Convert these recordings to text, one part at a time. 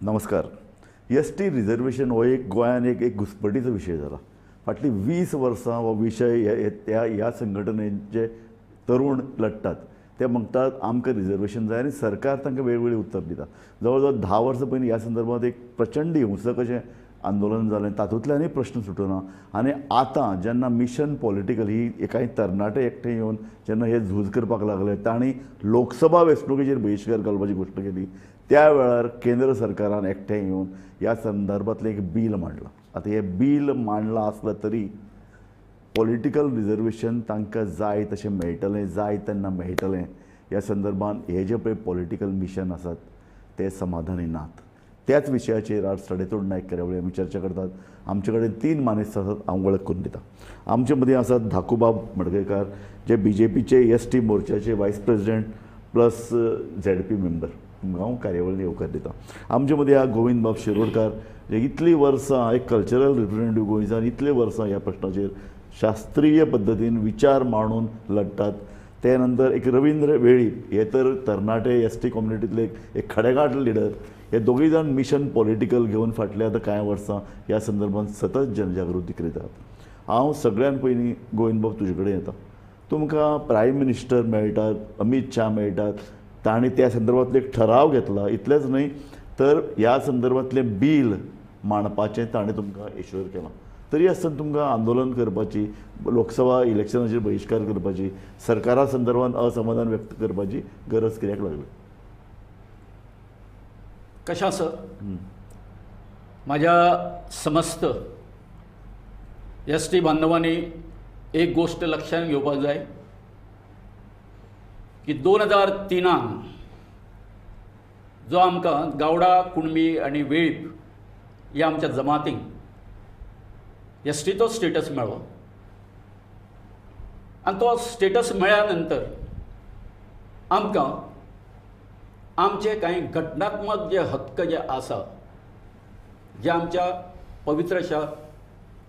नमस्कार. S T reservation हो एक गोंयान एक घुसपटीचो विशय जाला. फाटलीं 20 वर्सां हो विशय ह्या संघटनेचे तरुण लडटात. ते म्हणटात आमकां रिजर्वेशन जाय आनी सरकार तांकां वेगवेगळी उत्तर दिता. जवळ जवळ 10 वर्सां पयलीं ह्या संदर्भात एक प्रचंड हिंसक अशें आंदोलन जालें, तातूंतल्यानूय प्रश्न सुटना. आनी आतां जेन्ना मिशन पॉलिटिकल ही कांय तरणाटे एकठांय येवन जेन्ना हे झूज करपाक लागले, तांणी लोकसभा वेंचणुकेचेर बहिश्कार घालपाची घोशणा केली. त्या वेळार केंद्र सरकारान एकठांय येवन ह्या संदर्भांतलें एक बील मांडलां. आतां हें बील मांडलां आसलें तरी पॉलिटिकल रिजर्वेशन तांकां जाय तशें मेळटलें, जाय तेन्ना मेळटलें ह्या संदर्भात हे जे पळय पॉलिटिकल मिशन आसात ते समाधानी नात. त्याच विशयाचेर आज सडेतोड नायक कार्यावळी आमी चर्चा करतात. आमचे कडेन 3 मानेस्त आसात, हांव वळख करून दिता. आमचे मदीं आसात धाकूबाब मडकयकार, जे बीजेपीचे एस टी मोर्चाचे vice president plus ZP member. हांव कार्यावळीन येवकार दिता. आमचे मदीं आहा गोविंदबाब शिरोडकार, जे इतलीं वर्सां एक कल्चरल रिप्रेझेंटेटीव गोंयच्यान इतलीं वर्सां ह्या प्रश्नाचेर शास्त्रीय पद्दतीन विचार मांडून लडटात. ते नंतर एक रवींद्र वेळीप, हे तर तरणाटे एस टी कम्युनिटींतले एक खडेगांठ लिडर. हे दोगूय जाण मिशन पॉलिटिकल घेवन फाटल्या आतां कांय वर्सां ह्या संदर्भात सतत जनजागृती करतात. हांव सगळ्यान पयलीं गोविंदबाब तुजे कडेन येता. तुमकां प्रायम मिनिस्टर मेळटात, अमीत शाह मेळटात, तांणी त्या संदर्भांतलो एक ठराव घेतला. इतलेंच न्हय तर ह्या संदर्भांतलें बील मांडपाचें ताणें तुमकां एश्योर केलां. तरी आसतना तुमकां आंदोलन करपाची, लोकसभा इलेक्शनाचेर बहिश्कार करपाची, सरकारा संदर्भात असमाधान व्यक्त करपाची गरज कित्याक लागली? कशें आसा, म्हाज्या समस्त एस टी बांधवांनी एक गोश्ट लक्षांत घेवपाक जाय की 2003 जो आमकां गावडा, कुणबी आनी वेळीप ह्या आमच्या जमातींक एस टीचो स्टेटस मेळ्ळो आनी तो स्टेटस मेळ्ळ्या नंतर आमकां आमचे कांय घटनात्मक जे हक्क जे आसा, जे आमच्या पवित्र अशा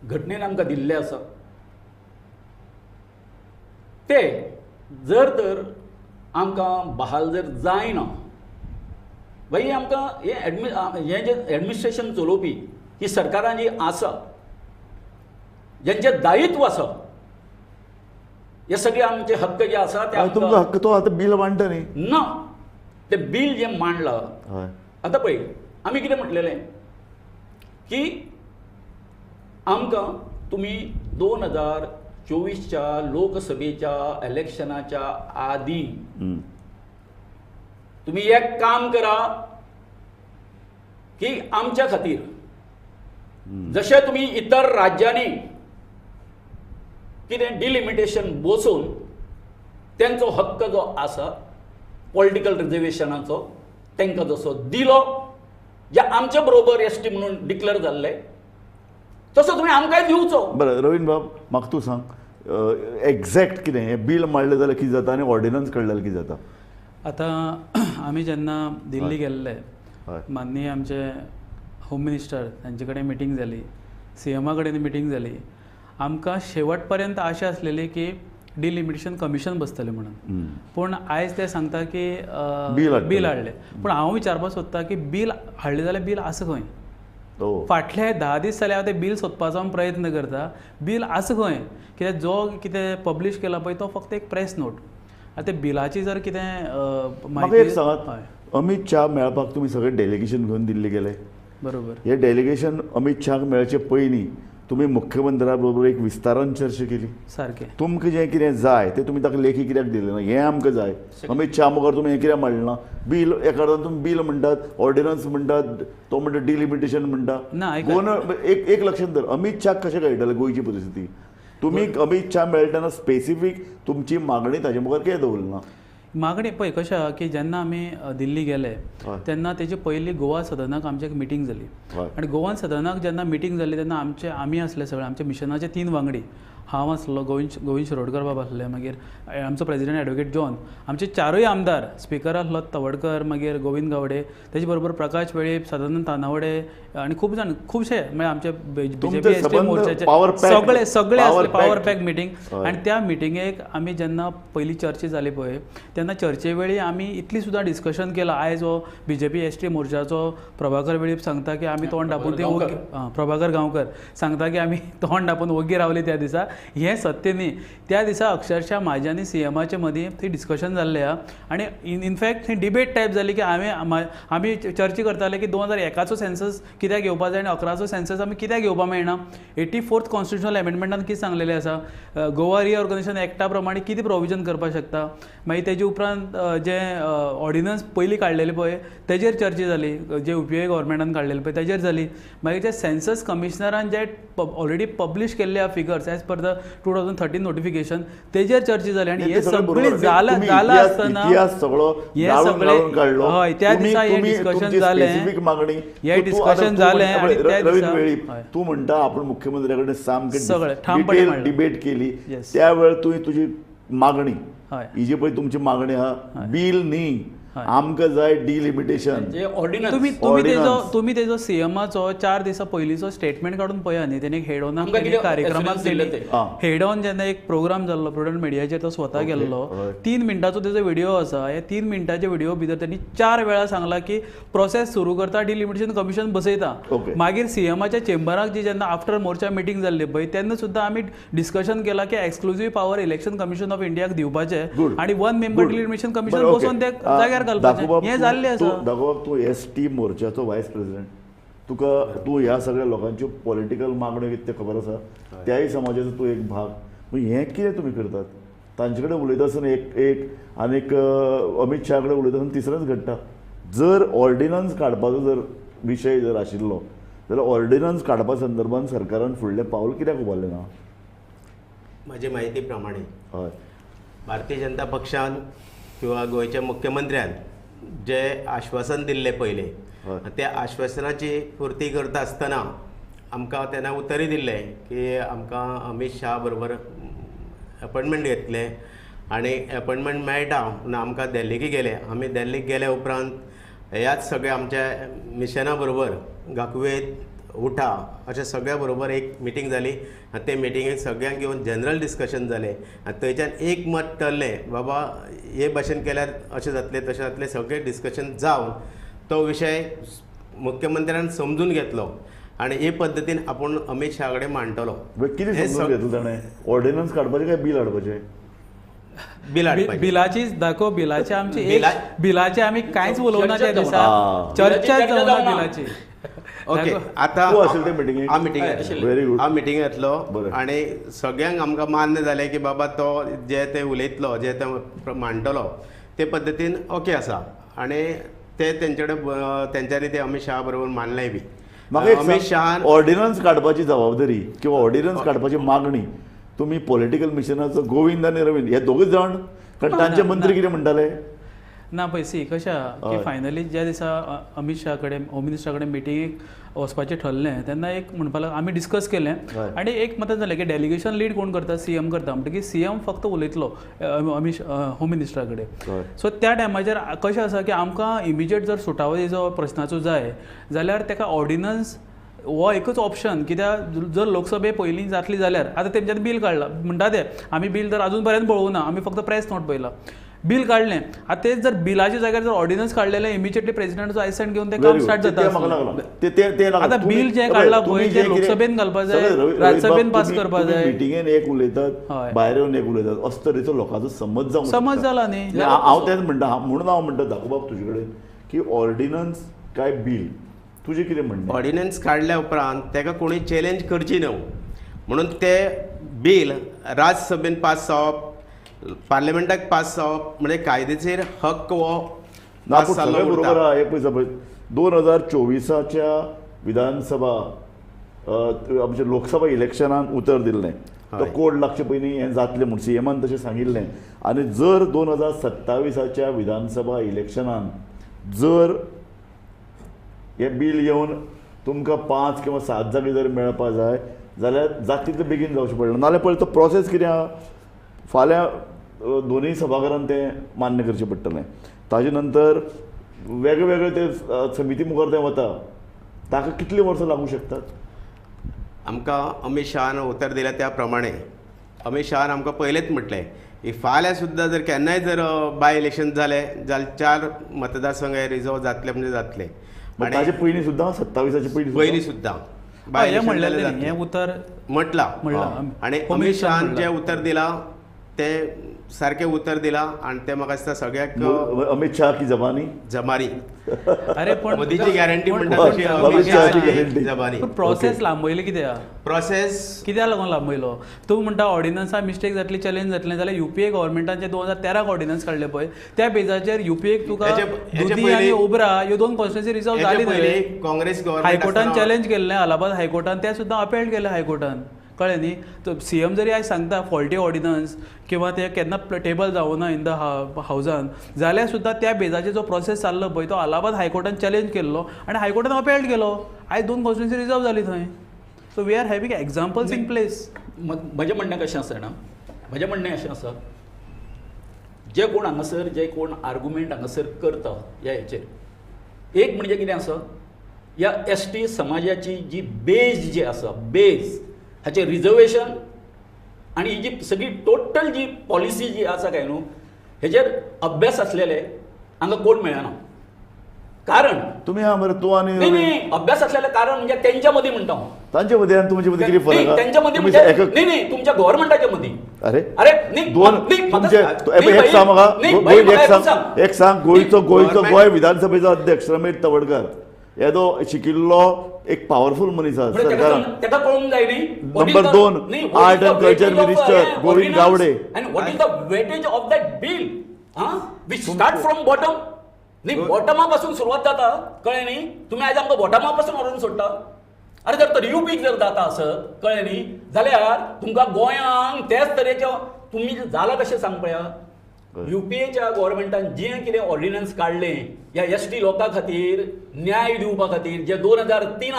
घटनेन आमकां दिल्ले आसा, ते जर तर आमकां बहाल जर जायना बाई, आमकां हें हें जें एडमिनिस्ट्रेशन चलोवपी ही सरकारां जी आसा, जेंचें दायित्व आसा, हे सगळे आमचे हक्क जे आसा ते तुमचो हक्क तो आतां बील मांडटा न्ही ना, ते बील जें मांडलां आतां पळय आमी कितें म्हटलेलें की आमकां तुमी 2024च्या लोकसभेच्या इलेक्शनाच्या आदीं तुमी एक काम करा की आमच्या खातीर जशें तुमी इतर राज्यांनी कितें डिलिमिटेशन बसोवन तेंचो हक्क जो आसा पॉलिटिकल रिजर्वेशनाचो तांकां जसो दिलो, जे आमचे बरोबर एस टी म्हणून डिक्लेअर जाल्ले, तसो तुमी आमकांय दिवचो. बरें रवींद्र बाब, म्हाका तूं सांग एक्झॅक्ट कितें हें बील मांडलें जाल्यार कितें जाता आनी ऑर्डिनन्स काडलें जाल्यार कितें जाता? आतां आमी जेन्ना दिल्ली गेल्ले, माननीय आमचे होम मिनिस्टर तांचे कडेन मिटींग जाली, सीएमा कडेन मिटींग जाली. आमकां शेवट पर्यंत आशा आसलेली की डिलिमिटेशन कमिशन बसतलें म्हणून, पूण आयज ते सांगता की बील हाडलें. पूण हांव विचारपाक सोदता की बील हाडलें जाल्यार बील आसा खंय? फाटले 10 दीस जाले हांव तें बील सोदपाचो हांव प्रयत्न करता, बील आसा खंय? कित्याक जो कितें पब्लीश केला पळय तो फक्त एक प्रेस नोट. आतां ते बिलाची जर कितें म्हाका एक सांगात, अमीत शाह मेळपाक तुमी सगळें डेलिगेशन घेवन दिल्ली गेले, बरोबर? हें डेलिगेशन अमीत शाहाक मेळचे पयलीं तुमी मुख्यमंत्र्या बरोबर एक विस्तारान चर्चा केली. सारकें. तुमकां जें कितें जाय तें तुमी ताका लेखी कित्याक दिलें ना? हें आमकां जाय. अमीत शाह मुखार तुमी हें कित्याक मांडलें ना? बील एका अर्दान तुमी बील म्हणटात, ऑर्डिनन्स म्हणटात, तो म्हणटा डिलिमिटेशन म्हणटा. गोवन एक लक्षांत धर, अमीत शाहाक कशें कळटलें गोंयची परिस्थिती? तुमी अमीत शाह मेळटना स्पेसिफीक तुमची मागणी ताजे मुखार कित्याक दवरली ना? मागणी पळय कशें आहा की जेन्ना आमी दिल्ली गेले तेन्ना तेजे पयलीं गोवा सदनाक आमची एक मिटींग जाली आनी गोवन सदनाक जेन्ना मिटींग जाली तेन्ना आमचे आमी आसले सगळे आमच्या मिशनाचे 3 वांगडी हांव आसलो, गोविंद शिरोडकर बाब आसले, मागीर आमचो प्रेजिडेंट एडवोकेट जॉन, आमचे चारूय आमदार, स्पिकर आसलो तवडकर, मागीर गोविंद गावडे, तेजे बरोबर प्रकाश वेळीप, सदानंद तानावडे आनी खूब जाण, खुबशे म्हणजे आमचे बीजेपी एस टी मोर्चाचे सगळे सगळे आसले, पावर पॅक मिटींग. आनी त्या मिटिंगेक आमी जेन्ना पयली चर्चा जाली पळय तेन्ना चर्चे वेळी आमी इतली सुद्दां डिस्कशन केलां. आयज हो बीजेपी एस टी मोर्चाचो प्रभाकर वेळीप सांगता की आमी तोंड धापून ते ओगी, प्रभाकर गांवकर सांगता की आमी तोंड धापून ओगी रावली त्या दिसा. हें सत्य न्ही. त्या दिसा अक्षरशः म्हाज्या आनी सीएमाचे मदीं थंय डिस्कशन जाल्लें आहा आनी इनफॅक्ट थंय डिबेट टायप जाली की आमी चर्चा करताले की 2001चो सेन्सस कित्याक घेवपा जाय आनी 11चो सेन्सस आमी कित्याक घेवपा मेळना. 84th constitutional एमेंडमेंटान कितें सांगलेलें आसा, गोवा रिऑर्गनायझेशन एक्टा प्रमाणे कितें प्रोविजन करपाक शकता. मागीर तेजे उपरांत जे ऑर्डिनन्स पयलीं काडलेले पळय तेजेर चर्चा जाली, जे UPA गव्हर्मेंटान काडलेले पळय तेजेर जाली. मागीर जे सेन्सस कमिशनरान जे ऑलरेडी पब्लिश केल्ले आहा figures as per the 2013 notification तेजेर चर्चा जाली. आनी हे सगळें जालां आसतना हे सगळें हय त्या दिसा हें डिस्कशन जालें, हें डिस्कशन जालें. आनी त्या दिसा तूं म्हणटा आपण मुख्यमंत्र्या कडेन सामकें सगळें डिबेट केली, त्या वेळार तुवें तुजी मागणी ही जी पळय तुमची मागणी आहा बील न्ही, आमकां जाय डिलिमिटेशन. तुमी तेजो सीएमाचो 4 दिसां पयलींचो स्टेटमेंट काडून पळया न्ही, तेणी हेडॉनाक कार्यक्रमाक हेडॉन जेन्ना एक प्रोग्राम जाल्लो प्रुडंट मिडियाचेर तो स्वता गेल्लो, 3 मिनटाचो तेजो व्हिडिओ आसा. ह्या 3 मिनटाच्या व्हिडिओ भितर तेणी 4 वेळा सांगला की प्रोसेस सुरू करता, डिलिमिटेशन कमिशन बसयता. मागीर सीएमाच्या चेंबराक जी जेन्ना आफ्टर मोर्चा मिटींग जाल्ली पळय तेन्ना सुद्दां आमी डिस्कशन केलां की exclusive power election commission of इंडियाक दिवपाचें आनी 1 मेंबर डिलिमिटेशन कमिशन बसोवन ते जाग्यार दाखोवप. तूं एस टी मोर्चाचो वायस प्रेसिडेंट, तुका तूं ह्या सगळ्या लोकांच्यो पॉलिटिकल मागण्यो कितें तें खबर आसा, त्याय समाजाचो तूं एक भाग. हें कितें तुमी करतात? तांचे कडेन उलयता आसतना एक एक आनीक अमीत शाह कडेन उलयता आसतना तिसरेंच घडटा. जर ऑर्डिनन्स काडपाचो जर विशय जर आशिल्लो जाल्यार ऑर्डिनन्स काडपा संदर्भान सरकारान फुडलें पावल कित्याक उबारलें ना? म्हजे म्हायती प्रमाणे हय भारतीय जनता पक्षान किंवा गोंयच्या मुख्यमंत्र्यान जे आश्वासन दिल्लें पयलें त्या आश्वासनाची पुर्ती करता आसतना आमकां तेन्ना उतरय दिल्लें की आमकां अमीत शाह बरोबर अपॉयंटमेंट घेतलें आनी अपॉयंटमेंट मेळटा म्हणून आमकां दिल्लीक गेले. आमी दिल्लीक गेल्या उपरांत ह्याच सगळ्या आमच्या मिशना बरोबर गाकवेत उठा अशें सगळ्या बरोबर एक मिटींग जाली आनी ते मिटिंगेक सगळ्यांक घेवन जनरल डिस्कशन जालें आनी थंयच्यान एक मत ठरलें बाबा हे भाशेन केल्यार अशें जातलें तशें जातलें, सगळें डिस्कशन जावन तो विशय मुख्यमंत्र्यान समजून घेतलो आनी हे पद्दतीन आपूण अमीत शाह कडेन मांडटलो. कितें समजून घेतलें ताणें? ऑर्डिनन्स काडपाचें काय बील हाडपाचें? बिलाची दाखोव, बिलाचे आमची बिलाचे आमी कांयच उलोवना त्या दिसा, चर्चा जावना बिलाची. ओके, आतां हांव मिटिंगेक हांव मिटिंगेक येतलो आनी सगळ्यांक आमकां मान्य जालें की बाबा तो जे ते उलयतलो जे ते मांडटलो ते पद्दतीन ओके आसा आनी ते तेंचे कडेन तेंच्यांनी ते अमीत शाह बरोबर मानलें बी. म्हाका अमीत शहान ऑर्डिनन्स काडपाची जबाबदारी किंवा ऑर्डिनन्स काडपाची मागणी तुमी पॉलिटिकल मिशनाचो गोविंद आनी रवींद्र हे दोगूच जाण, कारण तांचे मंत्री कितें म्हणटाले ना पळय सी कशें आहा की फायनली ज्या दिसा अमीत शाह कडेन होम मिनिस्टरा कडेन मिटिंगेक वचपाचें ठरलें तेन्ना एक म्हणपाक लागलो आमी डिस्कस केलें आनी एक मतां जालें की डेलिगेशन लीड कोण करता, सीएम करता, म्हणटकीर सीएम फक्त उलयतलो अमीत होम मिनिस्टरा कडेन. सो त्या टायमाचेर कशें आसा की आमकां इमिजिएट जर सुटावो जो प्रश्नाचो जाय जाल्यार ताका ऑर्डिनन्स हो एकूच ऑप्शन, कित्याक जर लोकसभे पयलीं जातली जाल्यार आतां तेमच्यान बील काडलां म्हणटा ते आमी बील तर आजून पर्यंत पळोवना, आमी फक्त प्रेस नोट पळयला, बील काडलें. आतां तेच जर बिलाच्या जाग्यार जर ऑर्डिनन्स काडलेलें इमिजिएटली प्रेसिडेंटाचो आयसेंट घेवन तें काम स्टार्ट जाता. आतां बील जें काडलां पळय तें लोकसभेन घालपा जाय, राज्यसभेन पास करपा जाय. मिटिंगेन एक उलयतात, भायर येवन एक उलयतात, अशे तरेचो लोकांचो समज जावंक समज जाला न्ही. हांव तेंच म्हणटा, म्हणून हांव म्हणटा दाखोवपाक तुजे कडेन की ऑर्डिनन्स काय बील, तुजें कितें म्हणणें? ऑर्डिनन्स काडल्या उपरांत ताका कोणी चॅलेंज करची न्हू म्हणून ते बील राज्यसभेन पास जावप, पार्लमेंटाक पास जावप म्हणजे कायदेशीर हक्क हो पास जाल्लो. बरोबर आहा. एक पळय 2024च्या विधानसभा आमच्या लोकसभा इलेक्शनान उतर दिल्लें तो कोड लागचे पयलीं हें जातलें म्हूण सीएमान तशें सांगिल्लें. आनी जर 2027च्या विधानसभा इलेक्शनान जर हें बील येवन तुमकां 5 किंवा 7 जागे जर मेळपा जाय जाल्यार जाता तितले बेगीन जावचें पडलें. नाजाल्यार पळय तो प्रोसेस कितें आहा, फाल्यां दोनूय सभाघरान तें मान्य करचें पडटलें. ताजे नंतर वेगळे वेगळे ते समिती मुखार तें वता, ताका कितलीं वर्सां लागूं शकतात? आमकां अमीत शहान उतर दिल्या त्या प्रमाणे अमीत शहान आमकां पयलेंच म्हटलें की फाल्यां सुद्दां जर केन्नाय जर बाय इलेक्शन जालें जाल्यार 4 मतदारसंघ हे रिजर्व जातले म्हणजे जातले. ताजे पयलीं सुद्दां 27 पयलीं सुद्दां हें उतर म्हटलां आनी अमीत शहान जें उतर दिलां तें सारकें उतर दिलां आनी तें म्हाका दिसता सगळ्याक अमीत शाह की जबानी जमारी. अरे पण मोदीची गॅरंटी म्हणटा तशी अमीत शहाची जबानी. प्रोसेस लांबयली कित्याक? प्रोसेस कित्याक लागून लांबयलो? तूं म्हणटा ऑर्डिनन्सा मिस्टेक जातली, चॅलेंज जातलें, जाल्यार युपीए गव्हर्मेंटान जे 2013 ऑर्डिनन्स काडले पळय त्या बेजाचेर युपीएक तुका दुदी आनी ओबरा ह्यो 2 कॉन्स्टिट्युएन्सी रिजर्व जाली न्हय. काँग्रेस गव्हर्मेंट हायकोर्टान चॅलेंज केल्लें, अलाहाबाद हायकोर्टान तें सुद्दां अपेल्ड केलें हायकोर्टान, कळ्ळें न्ही. तर सी एम जरी आयज सांगता फॉल्टी ऑर्डिनन्स किंवा ते केन्ना टेबल जावना इन the हावजान, जाल्यार सुद्दां त्या बेजाचेर जो प्रोसेस चाललो पळय तो अलाहाबाद हायकोर्टान चॅलेंज केल्लो आनी हायकोर्टान अपेल्ड केलो. आयज 2 कॉन्स्टिट्युएन्सी रिजर्व जाली थंय. So we are having examples in place. म्हजें म्हणणें कशें आसा जाणा, म्हजें म्हणणें अशें आसा, जे कोण हांगासर जे कोण आर्गुमेंट हांगासर करता ह्या हेचेर, एक म्हणजे कितें आसा, ह्या एस टी समाजाची जी बेज जी आसा, बेज हाचें रिजर्वेशन आनी ही जी सगळी टोटल जी पॉलिसी जी आसा काय न्हू हेजेर अभ्यास आसलेले हांगा कोण मेळना. कारण तुमी हा मरे तूं आनी न्ही अभ्यास आसलेले कारण म्हणजे तेंच्या मदीं म्हणटा हांव, तांचे मदीं आनी तुमचे मदीं कितें फरक? तेंच्या मदीं म्हणजे न्ही न्ही तुमच्या गव्हर्मेंटाच्या मदीं. अरे अरे न्ही दोन तुमचे एक सांग म्हाका, एक सांग, गोंयचो गोंयचो गोंय विधानसभेचो अध्यक्ष रमेश तवडकर येदो शिकिल्लो एक पावरफुल मनीस आसा सरकारान, ताका कळूंक जाय न्ही. Number 2 art and culture minister Govind Gawde. And what is the weightage of that bill? Ah, we start from bottom. न्ही बॉटमा पासून सुरवात जाता, कळ्ळें न्ही. तुमी आयज आमकां बॉटमा पासून व्हरून सोडटा. अरे जर तर युपीक जर जाता आसत, कळ्ळें न्ही, जाल्यार तुमकां गोंयांक तेच तरेचे तुमी जालां कशें सांग पळया. युपीएच्या गव्हर्मेंटान जें कितें ऑर्डिनन्स काडलें ह्या एस टी लोकां खातीर न्याय दिवपा खातीर, जे 2003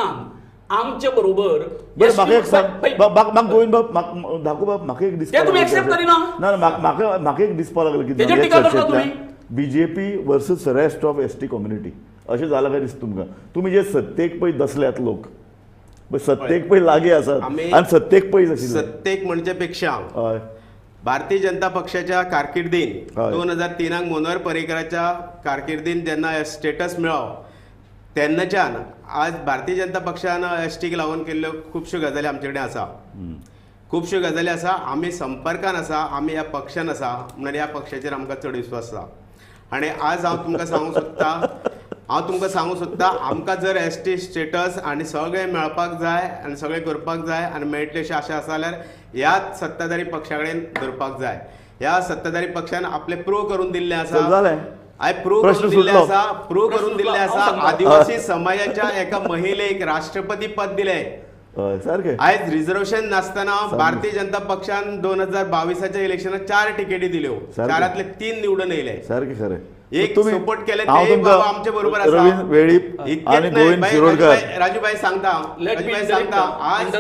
आमचे बरोबर म्हाका एक सांग गोविंद बाब, धाकू बाब, म्हाका एक दिसता तुमी एक्सेप्ट करिना. ना म्हाका म्हाका एक दिसपाक लागलें की BJP versus rest of S T community अशें जालां काय दिसता तुमकां? तुमी जे सत्तेक पळय दसल्यात लोक, सत्तेक पळय लागीं आसात आनी सत्तेक पयस आशिल्ले. सत्तेक म्हणचे पेक्षा हय भारतीय जनता पक्षाच्या कारकिर्दीन 2003 मनोहर पर्रीकराच्या कारकिर्दीन जेन्ना स्टेटस मेळ्ळो तेन्नाच्यान आज भारतीय जनता पक्षान एस टीक लागून केल्ल्यो खुबश्यो गजाली आमचे कडेन आसा, खुबश्यो गजाली आसा. आमी संपर्कान आसा, आमी ह्या पक्षान आसा म्हणून ह्या पक्षाचेर आमकां चड विस्वास आसा. आनी आज हांव तुमकां सांगूंक सोदता, हांव तुमकां सांगूंक सोदता, आमकां जर एस टी स्टेटस आनी सगळें मेळपाक जाय आनी सगळें करपाक जाय आनी मेळटलें अशी आशा आसा जाल्यार ह्याच सत्ताधारी पक्षा कडेन धरपाक जाय. ह्या सत्ताधारी पक्षान आपलें प्रूव करून दिल्लें आसा, हांवें प्रूव करून दिल्लें आसा, प्रूव करून दिल्लें आसा. आदिवासी समाजाच्या एका महिलेक राष्ट्रपती पद दिलें. आयज रिजर्वेशन नासतना भारतीय जनता पक्षान 2022 इलेक्शनात 4 तिकेटी दिल्यो, 4तले 3 निवडून येयले. सारकें खरें. एक सपोर्ट केले ते बाबा आमचे बरोबर आसा. रवींद्र वेळीप आनी गोविंद शिरोडकर. राजूभाई सांगता, राजूभाई सांगता, आज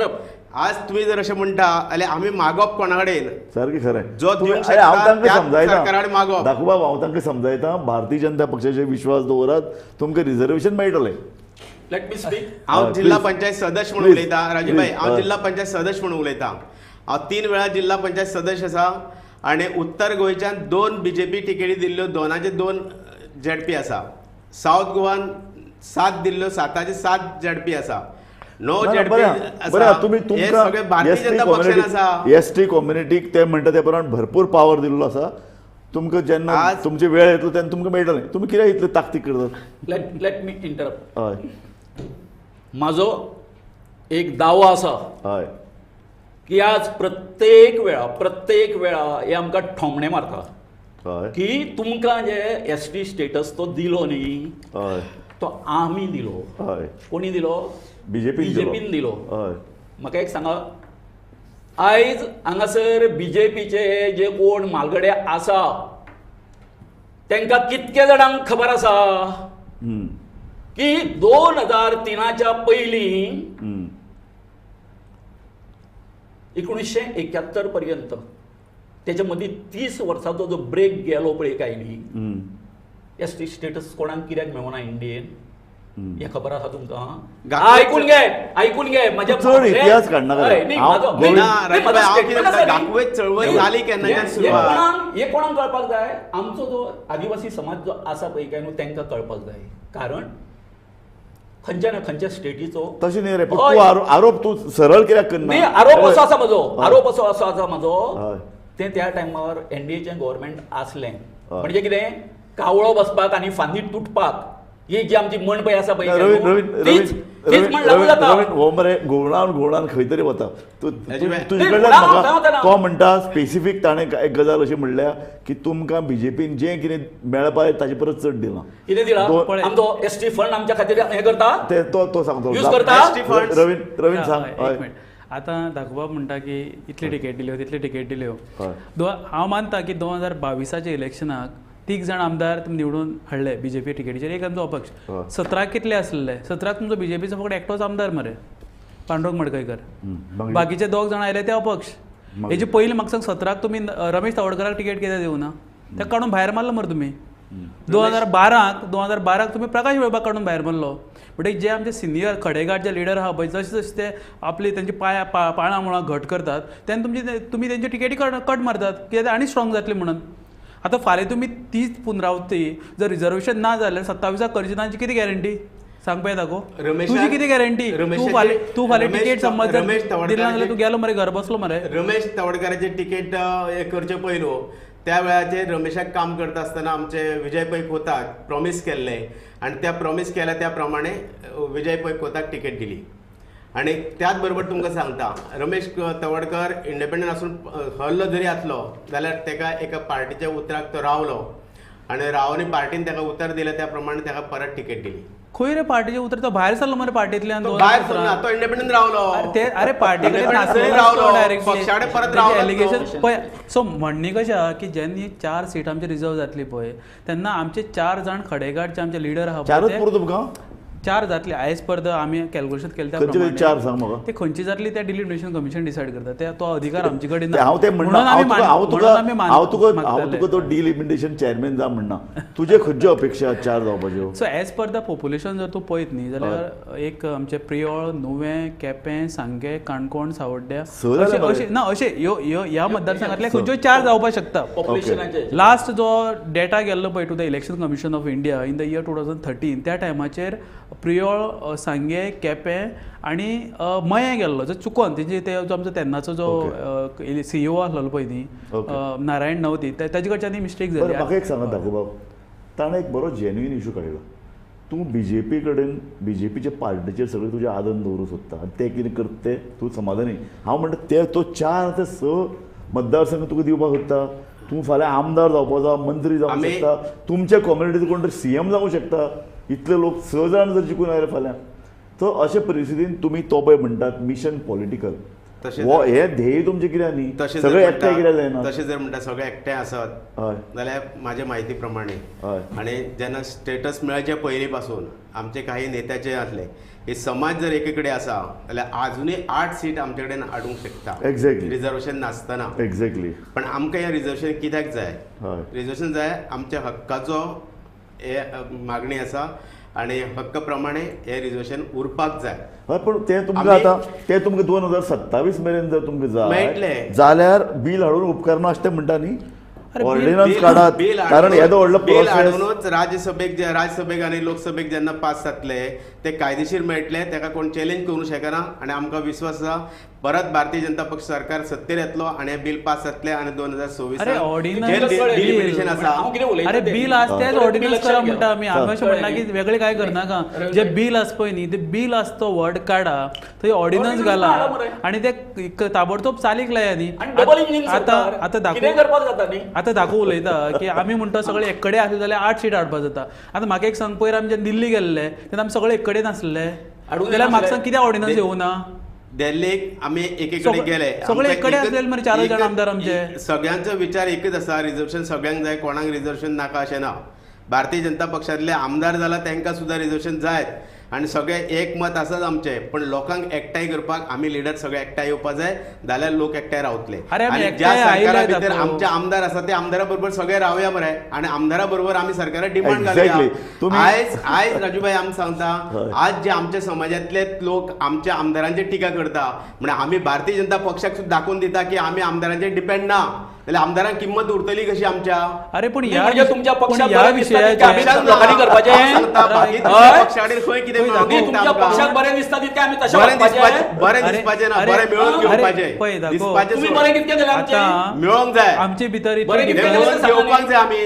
आज तुम्ही जर अशें म्हणटा जाल्यार आमी मागप कोणा कडेन? सारकें खरें. जो दिवंक शकता सरकारा मागप. दाखोवपा हांव तांकां समजायता, भारतीय जनता पक्षाचेर विश्वास दवरात, तुमकां रिजर्वेशन मेळटलें. Let me speak. हांव जिल्हा पंचायत सदस्य म्हणून उलयतां राजूभाई, हांव जिल्हा पंचायत सदस्य म्हणून उलयतां. हांव 3 वेळा जिल्हा पंचायत सदस्य आसा आनी उत्तर गोंयच्यान 2 बीजेपी तिकेटी दिल्ल्यो, 2 2 झेडपी आसा. सावथ गोवान 7 दिल्ल्यो, 7 7 झेडपी आसा. 9 झेडपी आसा. तुमी तुमकां भारतीय जनता पक्षान आसा. एस टी कम्युनिटीक ते म्हणटा ते प्रमाण भरपूर पावर दिल्लो आसा. तुमकां जेन्ना तुमची वेळ येतलो तेन्ना तुमकां मेळटलें. तुमी कित्याक इतले ताकतीक करतात? Let me interrupt. हय, म्हाजो एक दावो आसा हय की आज प्रत्येक वेळा हे आमकां ठोंबणे मारता की तुमकां जे एस टी स्टेटस तो दिलो न्ही, तो आमी दिलो. कोणी दिलो? बीजेपीन दिलो. म्हाका एक सांगा, आयज हांगासर बीजेपीचे जे कोण म्हालगडे आसा तांकां कितके जाणांक खबर आसा की 2003 पयलीं 1971 पर्यंत तेच्या मदीं 30 वर्सांचो जो ब्रेक गेलो पळय काय न्ही, एस टी स्टेटस कोणाक कित्याक मेळना इंडियेन हें खबर आसा तुमकां? आयकून घे, आयकून घे म्हज्या चड इतिहास काडनाका. चळवळ जाली केन्ना सुरवात हे कोणाक कळपाक जाय? आमचो जो आदिवासी समाज जो आसा पळय काय न्हू तांकां कळपाक जाय, कारण खंयच्या ना खंयच्या स्टेटीचो तशें न्ही रे. तूं आरोप तूं सरळ कित्याक करना? न्ही, आरोप असो आसा म्हजो, आरोप असो आसा म्हजो, तें त्या टायमार एनडीएचें गव्हर्मेंट आसलें म्हणजे कितें कावळो बसपाक आनी फांदी तुटपाक ही जी आमची म्हण पळय आसा पळय हो मरे घुंवडावन घुंवडावन खंय तरी वता. तुजे कडल्यान म्हाका तो म्हणटा स्पेसिफीक ताणें एक गजाल अशी म्हणल्या की तुमकां बीजेपीन जें कितें मेळपा ताजे परस चड दिलां. कितें दिलां? आमचो एस टी फंड आमच्या खातीर हें करता, ते तो सांगतो. रवीन रवीन सांग. आतां धाकूबाब म्हणटा की इतली टिकेट दिल्यो तितली टिकेट दिल्यो. हांव मानता की 2022 इलेक्शनाक 3 जाण आमदार तुमी निवडून हाडले बीजेपी टिकेटीचेर, एक आमचो अपक्ष. 17 कितले आसले? 17 तुमचो बीजेपीचो फकत एकटोच आमदार मरे, पांडुरंग मडकयकर. बाकीचे 2 जाण आयले ते अपक्ष. हेजे पयलीं म्हाका सांग, 17 तुमी रमेश तवडकराक टिकेट कित्याक दिवना? ताका काडून भायर मारलो मरे तुमी. 2012 तुमी प्रकाश वेळपाक काडून भायर मारलो. म्हणटकीर जे आमचे सिनियर खडेगांठ जे लिडर आहा पळय, जशे जशे ते आपली तेंची पांयां पाळां मुळां घट करतात तेन्ना तुमी तेंची टिकेटी कट मारतात, कित्याक आनी स्ट्रॉंग जातली म्हणून. आतां फाल्यां तुमी तीच पुनरावृत्ती जर रिजर्वेशन ना जाल्यार 27 करची ना कितें गॅरंटी? सांग पळय दाखो, तुजी कितें गॅरंटी? तूं फाल्यां टिकेट समज दिली ना जाल्यार तूं गेलो मरे, घर बसलो मरे. रमेश तवडकाराचे टिकेट हे करचे पयलो त्या वेळाचेर रमेशाक काम करता आसतना आमचे विजय पै खोताक प्रॉमीस केल्लें आनी त्या प्रॉमीस केल्या त्या प्रमाणे विजय पै खोताक टिकेट दिली. आनी त्याच बरोबर तुमकां सांगता, रमेश तवडकर इंडिपेंडंट आसून हरलो जरी आसलो जाल्यार ताका एका पार्टीच्या उतराक तो रावलो आनी रावनी पार्टीन ताका उतर दिलें त्या प्रमाणे ताका परत टिकेट दिली. खंय रे पार्टीचे उतर? तो भायर सरलो मरे पार्टींतल्यान, भायर सरना, तो इंडिपेंडंट रावलो. ते अरे पार्टी कडेन रावलो, पक्षा परत रावलो. एलिगेशन पळय. सो म्हणणी कशें आहा की जेन्ना 4 सीट आमचे रिजर्व जातली पळय तेन्ना आमचे 4 जाण खडेगांठ जे आमचे लिडर आहा, 4 जातली आयज पर्यंत आमी कॅल्क्युलेशन केलें त्या प्रमाणे. 4 सांग म्हाका, ते खंयची जातली ते डिलिमिटेशन कमिशन डिसायड करता, ते तो अधिकार आमचे कडेन ना. हांव ते म्हणना, हांव तुका तो डिलिमिटेशन चेअरमॅन जा म्हणना. तुजे खंयच्यो अपेक्षा 4 जावपाच्यो? So as per the population जर तूं पळयत न्ही जाल्यार एक आमचे प्रियोळ, नुवें, केपें, सांगें, काणकोण, सावड्ड्या अशें ना अशें ह्यो ह्या मतदारसंघांतले खंयच्यो 4 जावपाक शकता. लास्ट जो डेटा गेल्लो पळय to the election commission of India in the year 2013, त्या टायमाचेर प्रियोळ, सांगें, केपें आनी मयें गेल्लो. जो चुकोन तेंचे ते जो आमचो तेन्नाचो जो सीईओ आसलेलो पळय न्ही नारायण नवती, ताजे कडच्यान मिस्टेक जाली. म्हाका एक सांगा धाकूबाब, ताणें एक बरो जेन्युइन इशू काडलो. तूं बीजेपी कडेन, बीजेपीच्या पार्टीचेर सगळें तुजें आदन दवरूंक सोदता आनी ते कितें करता तें तूं समाधानी. हांव म्हणटा ते तो 4 ते 6 मतदारसंघ तुका दिवपाक सोदता. तूं फाल्यां आमदार जावपाक जाय, मंत्री जावंक शकता, तुमच्या कम्युनिटीचो कोण तरी सीएम जावंक शकता. इतले लोक 6 जाण जर जिखून आयले फाल्यां, तर अशे परिस्थितीन तुमी तो पळय म्हणटात मिशन पॉलिटिकल, हे ध्येय तुमचें कितें न्ही, सगळे एकठांय कित्याक जायना? तशें जर म्हणटा सगळे एकठांय आसत जाल्यार म्हाजे म्हायती प्रमाणे आनी जेन्ना स्टेटस मेळचे पयलीं पासून आमचे काही नेत्याचे आसले की समाज जर एके कडेन आसा जाल्यार आजुनूय 8 सीट आमचे कडेन हाडूंक शकता, एक्झॅक्टली, रिजर्वेशन नासतना. एक्झॅक्टली. पण आमकां हें रिजर्वेशन कित्याक जाय? रिजर्वेशन जाय आमच्या हक्काचो हे मागणी आसा आनी हक्क प्रमाणे हे रिजर्वेशन उरपाक जाय. हय, पण ते तुमकां आतां ते तुमकां 2027 मेरेन जर तुमकां जाय जाल्यार बील हाडून उपकारना अशें ते म्हणटा न्ही. ऑर्डिनन्स काडात, कारण येदो व्हडलो बील हाडूनच राज्यसभेक राज्यसभेक आनी लोकसभेक जेन्ना पास जातले ते कायदेशीर मेळटले, ताका कोण चॅलेंज करूंक शकना आनी आमकां विस्वास आसा परत भारतीय जनता पक्ष सरकार सत्तेर येतलो आनी हें बील पास जातलें आनी 2026 डिलिमिटेशन आसा. अरे बील आसा तेच ऑर्डिनन्स करा म्हणटा आमी. आमी अशें म्हणटा की वेगळें कांय करनाका. जे बील आसा पळय न्ही ते बील आसा तो वर्ड काडा, थंय ऑर्डिनन्स घाला आनी ते ताबडतोब चालीक लाया न्ही. आतां आतां दाखोव, आतां दाखोव उलयता की आमी म्हणटा सगळे एक कडेन आसले जाल्यार 8 सीट हाडपाक जाता. आतां म्हाका एक सांग, पयर आमी जेन्ना दिल्ली गेल्ले तेन्ना आमी सगळे एक कडेन आसले जाल्यार म्हाका सांग कित्याक ऑर्डिनन्स येवना? दिल्लीक आमी एके कडेन गेले, सगळे एक कडेन आसले मरे 4 जाण आमदार आमचे. सगळ्यांचो विचार एकच आसा, रिजर्वेशन सगळ्यांक जाय, कोणाक रिजर्वेशन नाका अशें ना. भारतीय जनता पक्षांतले आमदार जाला तांकां सुद्दां रिजर्वेशन जायत. आनी सगळे एकमत आसाच आमचें, पण लोकांक एकठांय करपाक आमी लिडर सगळे एकठांय येवपा जाय, जाल्यार लोक एकठांय रावतले. आनी ज्या सरकारा भितर आमचे आमदार आसा ते आमदारा बरोबर सगळे रावया मरे आनी आमदारा बरोबर आमी सरकाराक डिमांड घालया. आयज आयज राजूभाई आमी सांगता, आज जे आमच्या समाजांतले लोक आमच्या आमदारांचेर टिका करता, म्हणजे आमी भारतीय जनता पक्षाक सुद्दां दाखोवन दिता की आमी आमदारांचेर डिपेंड ना, जाल्यार आमदारांक किंमत उरतली कशी आमच्या. अरे पण तुमच्या पक्षाक बरें दिसता तितकें आमी तशें बरें दिसपाचें ना, बरें मेळोवन घेवपाचें, मेळोवंक जाय आमचे भितर, घेवपाक जाय आमी.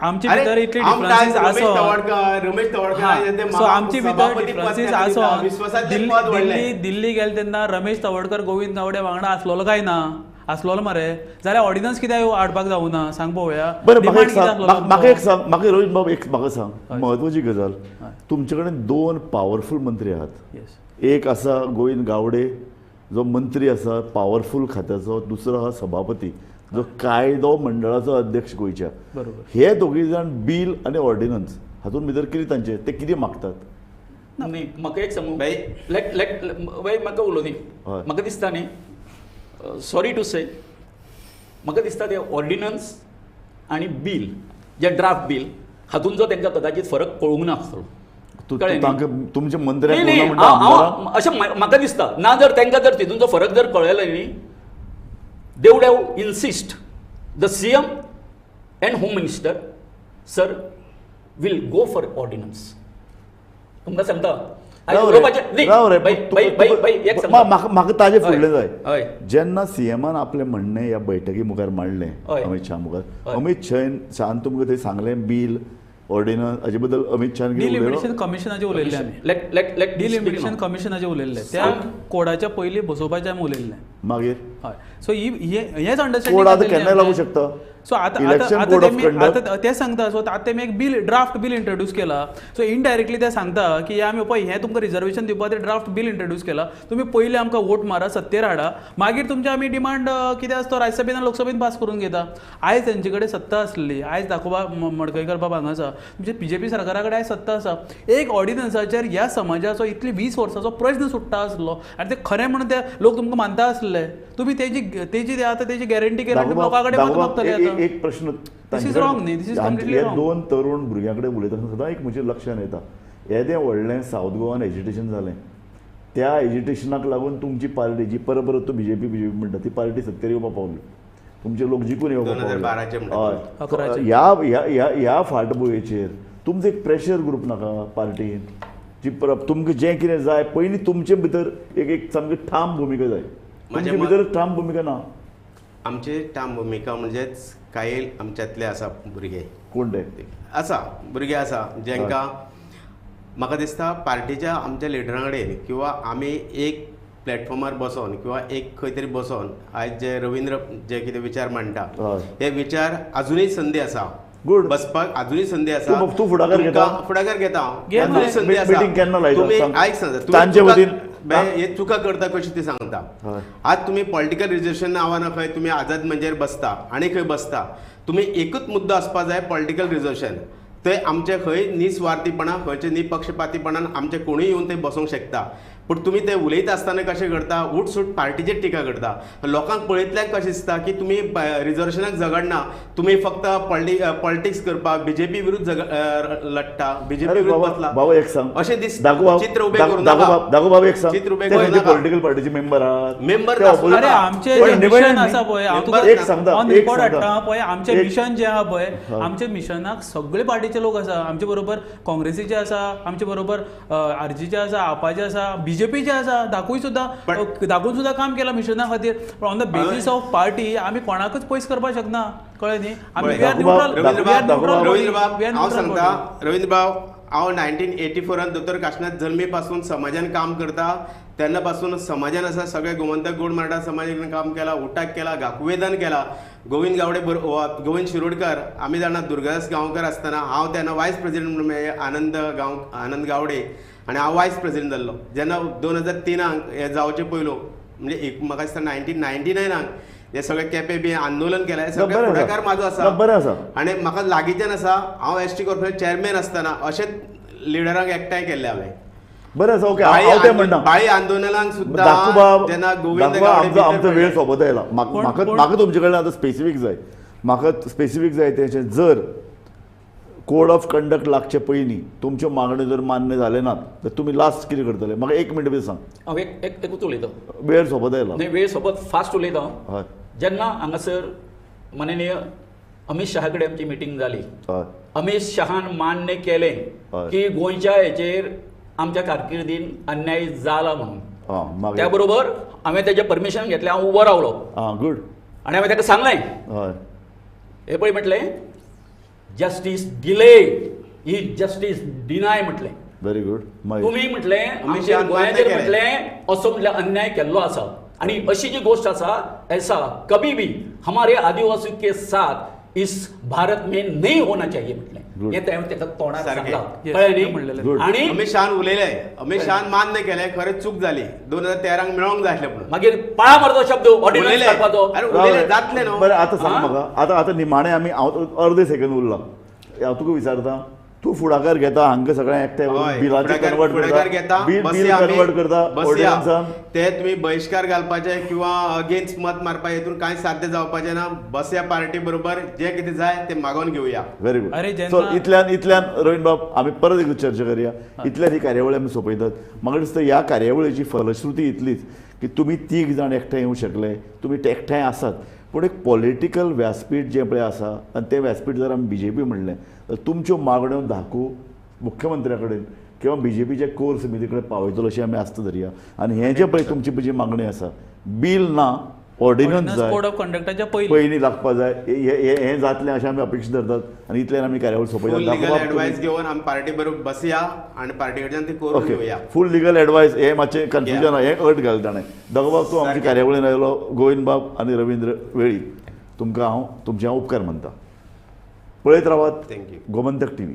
आमचे भितर इतली डिफरन्सीस आसो, रमेश तवडकर, सो आमचे भितर डिफरन्सीस आसो. दिल्ली गेले तेन्ना रमेश तवडकर गोविंद गावडे वांगडा आसलेलो काय ना आसलेलो मरे, जाल्यार ऑर्डिनन्स कित्याक हाडपाक जावना सांग पळोवया. बरें म्हाका एक सांग, म्हाका रोहित बाब एक म्हाका सांग म्हत्वाची गजाल, तुमचे कडेन दोन पावरफूल मंत्री आहात. एक आसा गोविंद गावडे जो मंत्री आसा पावरफूल खात्याचो, दुसरो आहा सभापती जो कायदो मंडळाचो अध्यक्ष गोंयच्या. हे दोगूय जाण बील आनी ऑर्डिनन्स हातूंत भितर कितें तांचे ते कितें मागतात? न्ही म्हाका एक सांगू बाय, म्हाका उलोवं दी. म्हाका दिसता न्ही, सॉरी टू से, म्हाका दिसता ते ऑर्डिनन्स आनी बील जे ड्राफ्ट बील हातूंत जो तांकां कदाचित फरक कळूंक ना आसतलो. तुमचे मंत्र्यांक अशें म्हाका दिसता ना, जर तांकां जर तितूंचो फरक जर कळ्ळेलो न्ही, they would have insist the CM and Home Minister, sir, will go for ordinance. तुमकां सांगता म्हाका ताजे फुडलें जाय. जेन्ना सीएमान आपलें म्हणणें ह्या बैठकी मुखार मांडलें अमीत शाह मुखार, अमीत शाहान तुमकां थंय सांगलें बील ऑर्डिनन्स हाजे बद्दल अमीत शाहान डिलिमिटेशन कमिशनाचें उलयल्लें आमी, डिलिमिटेशन कमिशनाचें उलयल्लें, त्या कोडाच्या पयलीं बसोवपाचें आमी उलयल्लें. मागीर हय, सो हेंच अंडरस्टँडिंग केन्ना लागू शकता. सो आतां आतां ते सांगता, सो आतां तेमी एक बिल ड्राफ्ट बिल इंट्रोड्यूस केला. सो इनडायरेक्टली ते सांगता की आमी पळय हें तुमकां रिजर्वेशन दिवपा खातीर ड्राफ्ट बिल इंट्रोड्यूस केला, तुमी पयलीं आमकां वोट मारा, सत्तेर हाडा, मागीर तुमचे आमी डिमांड कितें आसा तो राज्यसभेन आनी लोकसभेन पास करून घेता. आयज तेंचे कडेन सत्ता आसली, आयज दाखोवपा मडकयकर बाब हांगा आसा, तुमचे बीजेपी सरकारा कडेन आयज सत्ता आसा. एक ऑर्डिनन्साचेर ह्या समाजाचो इतली 20 वर्सांचो प्रश्न सुट्टा आसलो आनी ते खरें म्हणून ते लोक तुमकां मानता आसले, तुमी तेजी तेजी आतां तेजी गॅरंटी केली आनी लोकां कडेन मत मागतले. आतां एक प्रश्न, दोन तरुण भुरग्यां कडेन उलयता सदां एक म्हज्या लक्षांत येता, येदें व्हडलें सावथ गोवान एजिटेशन जालें, त्या एजिटेशनाक लागून तुमची पार्टी जी परत परत तूं बीजेपी बीजेपी म्हणटा ती पार्टी सत्तेर येवपाक पावली, तुमचे लोक जिखून येवपाक पावले. ह्या ह्या ह्या फाटभुंयेचेर तुमचो एक प्रेशर ग्रूप नाका पार्टीन जी परत तुमकां जें कितें जाय पयलीं तुमचे भितर एक एक सामकी ठाम भुमिका जाय. तुमचे भितर ठाम भुमिका ना. आमची ठाम भुमिका म्हणजेच कांय आमच्यांतले आसा भुरगे, कोण ते आसा भुरगे आसा जेंकां म्हाका दिसता पार्टीच्या आमच्या लिडरां कडेन किंवा आमी एक प्लॅटफॉर्मार बसोन किंवा एक खंय तरी बसोन आयज जे रविंद्र जे कितें विचार मांडटा हे विचार आजुनूय संदी आसा गुड बसपाक, आजुनूय संदी आसा. तूं फुडाकार घेता, फुडाकार घेता हांव, आजुनूय संदी आसा. तुमी आयक सांगता तांचे वतीन हे चुका करता कशी ती सांगता. आज तुमी पॉलिटिकल रिजर्वेशन नांवान खंय तुमी आझाद मंजेर बसता आनी खंय बसता, तुमी एकूच मुद्दो आसपा जाय पॉलिटिकल रिजर्वेशन. थंय आमचे खंय निस्वार्थीपणा खंयचे निपक्षपातीपणान आमचे कोणूय येवन थंय बसोंक शकता, पूण तुमी ते उलयता आसतना कशें करता, उठसूट पार्टीचेर टिका करता. लोकांक पळयतल्याक कशें दिसता की तुमी रिजर्वेशनाक झगडना, तुमी फक्त पॉलिटिक्स करपाक बीजेपी विरुद्ध लढटा, बीजेपी विरुद्ध बसला. बाबा एक सांग, अशें दिसता चित्र उबें करूं नाका. दाखो बाबा एक सांग, चित्र उबें करूं नाका. पॉलिटिकल पार्टीचे मेंबर आहात, मेंबर अरे आमचे मिशन आसा पळय, हांव तुका एक सांगता, ऑन रिकॉर्ड हाडटा पळय, आमचें मिशन जें आहा पळय, आमच्या मिशनाक सगळे पार्टीचे लोक आसा. आमचे बरोबर काँग्रेसीचे आसा, आमचे बरोबर आरजीचे आसा, आपाचे आसा, बीजेपीचे आसा, दाखूय सुद्दां दाखून सुद्दां काम केलां मिशना खातीर. पण on the basis of party आमी कोणाकूच पयस करपाक शकना, कळ्ळें न्ही. आमी रवींद्रबाब हांव सांगता, रवींद्रबाब हांव 1984 दोतोर काशनाथ जल्मी पासून समाजान काम करता, तेन्ना पासून समाजान आसा सगळे गोमंतक गोड मराठा समाजान काम केला, उटाक केला, गाकुवेदन केला. गोविंद गावडे गोविंद शिरोडकर आमी जाणा, दुर्गादास गांवकर आसतना हांव तेन्ना वायस प्रेसिडेंट म्हणून आनंद गावडे आनी हांव वायस प्रेसिडेंट जाल्लो. जेन्ना 2003 हें जावचें पयलो म्हणजे एक म्हाका दिसता 1999 हे सगळे केपे बी आंदोलन केलें, सगळे फुडाकार म्हाजो आसा, बरें आसा. आनी म्हाका लागींच्यान आसा, हांव एस टी कॉर्पोरेशन चेअरमॅन आसतना अशेंच लिडरांक एकठांय केल्ले हांवें. बरें आसा, ओके, हांव तें म्हणटा. बाळी आंदोलनाक सुद्दां जेन्ना गोविंद गावडे, आमचो वेळ सोंपत आयला, म्हाका तुमचे कडल्यान आतां स्पेसिफीक जाय, म्हाका स्पेसिफीक जाय तें, जर कोड ऑफ कंडक्ट लागचे पयलीं तुमच्यो मागण्यो जर मान्य जाले नात तर तुमी लास्ट कितें करतले? म्हाका एक मिनट बी सांग. हांव एक एकूच उलयता, वेळ सोंपत आयला. न्ही, वेळ सोंपत फास्ट उलयता हांव. जेन्ना हांगासर माननीय अमीत शहा कडेन आमची मिटींग जाली, अमीत शहान मान्य केलें की गोंयच्या हेचेर आमच्या कारकिर्दीन अन्याय जाला म्हणून. त्या बरोबर हांवें तेजें परमिशन घेतलें, हांव उबो रावलो. गुड. आनी हांवें ताका सांगलें, हें पळय म्हटलें, जस्टीस डिले ही जस्टीस डिनाय म्हटलें. Very good. तुमी म्हटलें आमच्या गोंयाचेर म्हटलें असो म्हटल्यार अन्याय केल्लो आसा आनी अशी जी गोश्ट आसा, ऐसा कभी भी हमारे आदिवासी के साथ इस भारत में नहीं होना चाहिए म्हटलें. हें तें ताका तोंडार सांगलां, कळ्ळें न्ही? आनी अमीत शहान उलयलें, अमीत शहान मान्य केलें, खरें चूक जाली, 2013 मेळोंक जाय आसलें, पूण मागीर पाळा मारचो शब्द ऑर्डिनन्स काडपाचो. अरे जातलें न्हू. बरें, आतां सांग म्हाका, आतां आतां निमाणें आमी, हांव अर्दे सेकंड उरला, हांव तुका विचारता, तूं फुडाकार घेता हांकां सगळ्यांक एकठांय बिलाचेर कन्वर्ट करता, बिल कन्वर्ट करता ऑर्डिनन्सान, ते तुमी बहिश्कार घालपाचे किंवा अगेन्स्ट मत मारपा हितून कांय साध्य जावपाचें ना. बसया पार्टी बरोबर जें कितें जाय तें मागोवन घेवया. Very good. सो इतल्यान इतल्यान रवीन्द्र बाब आमी परत एकदां चर्चा करया. इतल्यान ही कार्यावळी आमी सोंपयतात. म्हाका दिसता ह्या कार्यावळीची फलश्रुती इतलीच की तुमी 3 जाण एकठांय येवंक शकले, तुमी एकठांय आसात, पूण एक पॉलिटिकल व्यासपीठ जें पळय आसा आनी तें व्यासपीठ जर आमी बीजेपी म्हणलें तर तुमच्यो मागण्यो धाकू मुख्यमंत्र्या कडेन किंवा बीजेपीच्या कोर समिती कडेन पावयतलो अशी आमी आस्त धरया. आनी हें जें पळय तुमची जी मागणी आसा, बील ना, ऑर्डिनन्स जाय, कोड ऑफ कंडक्टाच्या पयलीं लागपा जाय, हें जातलें अशें आमी अपेक्षा धरतात आनी इतल्यान आमी कार्यावळ सोंपयतात. एडवायस घेवन आमी पार्टी बरोबर बसया आनी पार्टी कडच्यान ती करून घेवया. फूल लिगल एडवायस हें मातशें कन्फ्युजन हें अट घाल ताणें. दगोबाब, तूं आमची कार्यावळीन आयलो, गोविंद बाब आनी रवींद्र वेळीप, तुमकां हांव तुमचे हांव उपकार मानता. पळयत रावात thank you Gomantak TV.